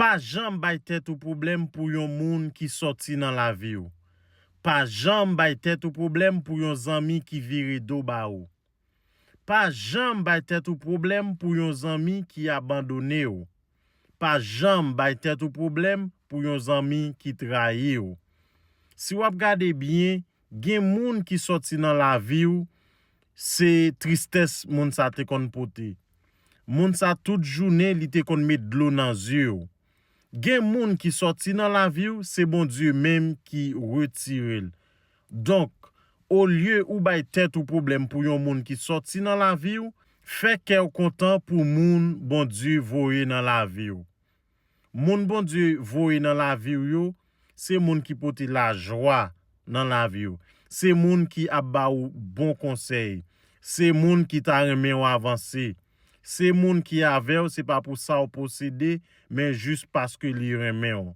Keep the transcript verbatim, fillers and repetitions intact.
Pa janm bay tèt ou pwoblèm pou yon moun ki sòti nan lavi w. Pa janm bay tèt ou pwoblèm pou yon zanmi ki vire do ba ou. Pa janm bay tèt ou pwoblèm pou yon zanmi ki abandone w. Pa janm bay tèt ou pwoblèm pou yon zanmi ki trayi w. Si w ap gade byen, gen moun ki sòti nan lavi w, se tristès moun sa te konn pote. Moun sa tout jounen li te konn met dlo nan zye w. Gen moun ki sòti nan lavi w, se Bondye menm ki retire l. Donk, olye ou bay tèt ou pwoblèm pou yon moun ki sòti nan lavi w, fè kè w kontan pou moun Bondye voye nan lavi w. Moun Bondye voye nan lavi w yo, se moun ki pote lajwa nan lavi w. Se moun ki ap ba ou bon konsèy. Se moun ki ta renmen w avanse. Se moun ki avè w, se pa pou sa w posede, men jis paske li renmen w.